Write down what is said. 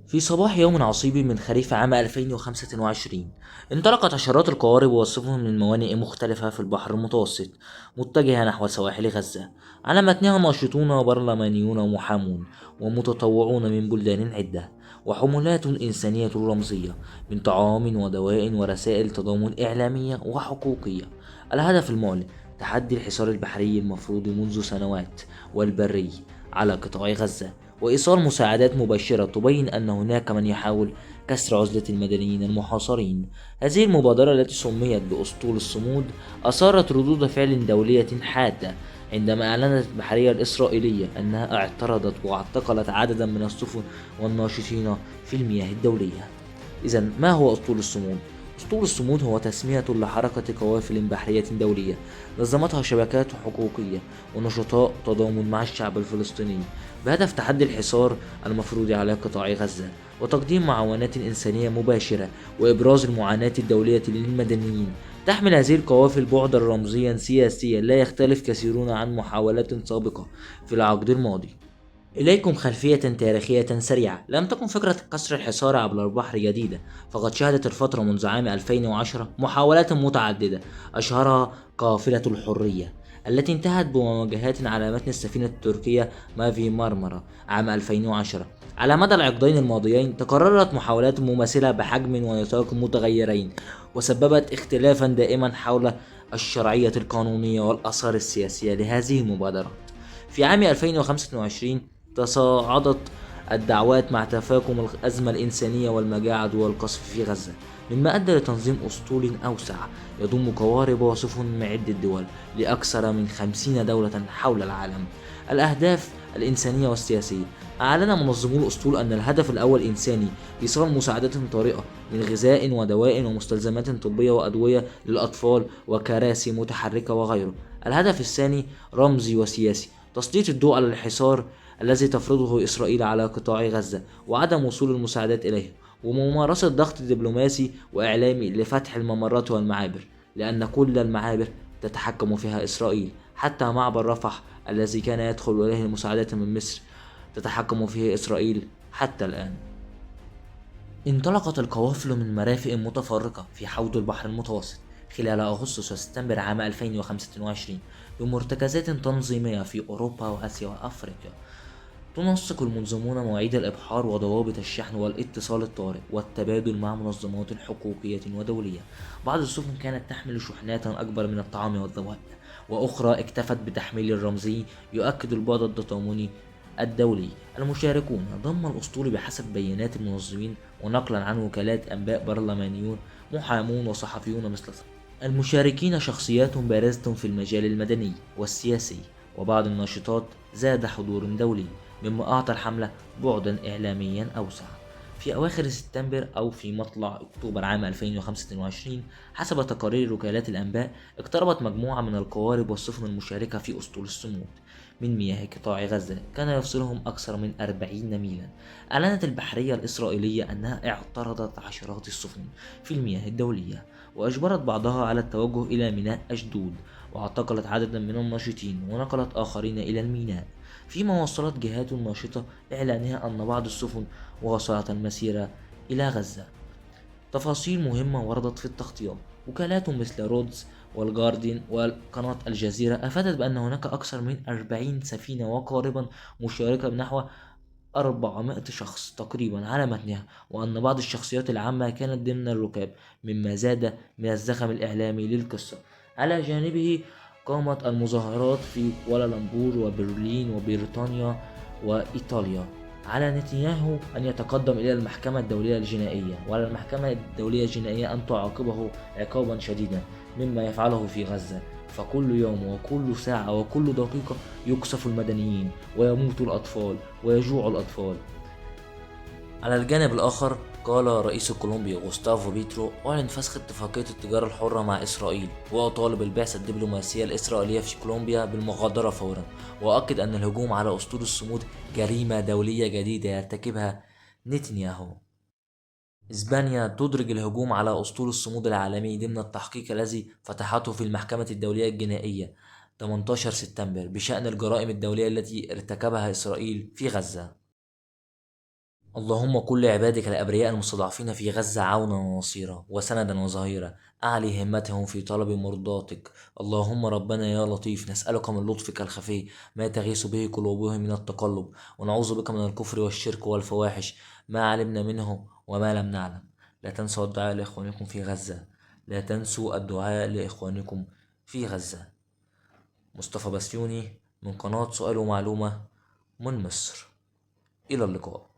في صباح يوم عصيب من خريف عام 2025 انطلقت عشرات القوارب والسفن من موانئ مختلفة في البحر المتوسط متجهة نحو سواحل غزة. على متنها ناشطون وبرلمانيون ومحامون ومتطوعون من بلدان عدة، وحملات إنسانية رمزية من طعام ودواء ورسائل تضامن إعلامية وحقوقية. الهدف المعلن: تحدي الحصار البحري المفروض منذ سنوات والبري على قطاع غزة، وإيصال مساعدات مباشرة تبين أن هناك من يحاول كسر عزلة المدنيين المحاصرين. هذه المبادرة التي سميت بأسطول الصمود أثارت ردود فعل دولية حادة عندما أعلنت البحرية الإسرائيلية أنها اعترضت واعتقلت عددا من السفن والناشطين في المياه الدولية. إذا ما هو أسطول الصمود؟ أسطول الصمود هو تسمية لحركة قوافل بحرية دولية نظمتها شبكات حقوقية ونشطاء تضامن مع الشعب الفلسطيني بهدف تحدي الحصار المفروض على قطاع غزة، وتقديم معاونات إنسانية مباشرة وإبراز المعاناة الدولية للمدنيين. تحمل هذه القوافل بعدا رمزيا سياسيا لا يختلف كثيرون عن محاولات سابقة في العقد الماضي. إليكم خلفية تاريخية سريعة. لم تكن فكرة كسر الحصار عبر البحر جديدة، فقد شهدت الفترة منذ عام 2010 محاولات متعددة، أشهرها قافلة الحرية التي انتهت بمواجهات على متن السفينة التركية مافي مارمارا عام 2010. على مدى العقدين الماضيين تكررت محاولات مماثلة بحجم ونطاق متغيرين، وسببت اختلافا دائما حول الشرعية القانونية والآثار السياسية لهذه المبادرات. في عام 2025 تصاعدت الدعوات مع تفاقم الأزمة الإنسانية والمجاعة والقصف في غزة، مما أدى لتنظيم أسطول أوسع يضم قوارب وسفن من عدة دول لأكثر من 50 دولة حول العالم. الأهداف الإنسانية والسياسية: أعلن منظمو الأسطول أن الهدف الأول إنساني، إيصال مساعدات طارئة من غذاء ودواء ومستلزمات طبية وأدوية للأطفال وكراسي متحركة وغيره. الهدف الثاني رمزي وسياسي: تسليط الضوء على الحصار الذي تفرضه إسرائيل على قطاع غزة وعدم وصول المساعدات إليه، وممارسة ضغط دبلوماسي وإعلامي لفتح الممرات والمعابر، لأن كل المعابر تتحكم فيها إسرائيل، حتى معبر رفح الذي كان يدخل إليه المساعدات من مصر تتحكم فيه إسرائيل حتى الآن. انطلقت القوافل من مرافق متفرقة في حوض البحر المتوسط خلال أغسطس وسبتمبر عام 2025 بمرتكزات تنظيمية في أوروبا وآسيا وأفريقيا. تنسق المنظمون مواعيد الإبحار وضوابط الشحن والاتصال الطارئ والتبادل مع منظمات حقوقية ودولية. بعض السفن كانت تحمل شحنات أكبر من الطعام والدواء، وأخرى اكتفت بتحميل الرمزي يؤكد البعد التضامني الدولي. المشاركون ضم الأسطول بحسب بيانات المنظمين ونقلا عن وكالات أنباء برلمانيون، محامون وصحفيون مثل المشاركين شخصيات بارزة في المجال المدني والسياسي، وبعض الناشطات زاد حضور دولي، مما أعطى الحملة بعدا إعلاميا أوسع. في أواخر سبتمبر أو في مطلع أكتوبر عام 2025 حسب تقارير وكالات الأنباء اقتربت مجموعة من القوارب والسفن المشاركة في أسطول الصمود من مياه قطاع غزة كان يفصلهم أكثر من 40 ميلا. أعلنت البحرية الإسرائيلية أنها اعترضت عشرات السفن في المياه الدولية، وأجبرت بعضها على التوجه إلى ميناء أشدود، واعتقلت عددا من الناشطين ونقلت آخرين إلى الميناء، فيما وصلت جهات ناشطة إعلانها أن بعض السفن واصلت المسيرة إلى غزة. تفاصيل مهمة وردت في التغطيات. وكالات مثل رودز والجاردين وقناة الجزيرة أفادت بأن هناك أكثر من 40 سفينة وقاربا مشاركة بنحو 400 شخص تقريبا على متنها، وأن بعض الشخصيات العامة كانت ضمن الركاب، مما زاد من الزخم الإعلامي للقصة. على جانبه قامت المظاهرات في كوالالمبور وبرلين وبريطانيا وإيطاليا على نتنياهو أن يتقدم إلى المحكمة الدولية الجنائية، وعلى المحكمة الدولية الجنائية أن تعاقبه عقابا شديدا مما يفعله في غزة. فكل يوم وكل ساعة وكل دقيقة يقصف المدنيين ويموت الأطفال ويجوع الأطفال. على الجانب الآخر قال رئيس كولومبيا غوستافو بيترو: أعلن فسخ اتفاقية التجارة الحرة مع إسرائيل، وأطالب البعثة الدبلوماسية الإسرائيلية في كولومبيا بالمغادرة فورا، وأكد أن الهجوم على أسطول الصمود جريمة دولية جديدة يرتكبها نتنياهو. إسبانيا تدرج الهجوم على أسطول الصمود العالمي ضمن التحقيق الذي فتحته في المحكمة الدولية الجنائية 18 سبتمبر بشأن الجرائم الدولية التي ارتكبها إسرائيل في غزة. اللهم كن لعبادك الأبرياء المستضعفين في غزة عونا ونصيرا وسندا وظهيرا، أعلي همتهم في طلب مرضاتك. اللهم ربنا يا لطيف، نسألك من لطفك الخفي ما تغيث به قلوبهم من التقلب، ونعوذ بك من الكفر والشرك والفواحش ما علمنا منه وما لم نعلم. لا تنسوا الدعاء لإخوانكم في غزة، لا تنسوا الدعاء لإخوانكم في غزة. مصطفى بسيوني من قناة سؤال ومعلومة من مصر. إلى اللقاء.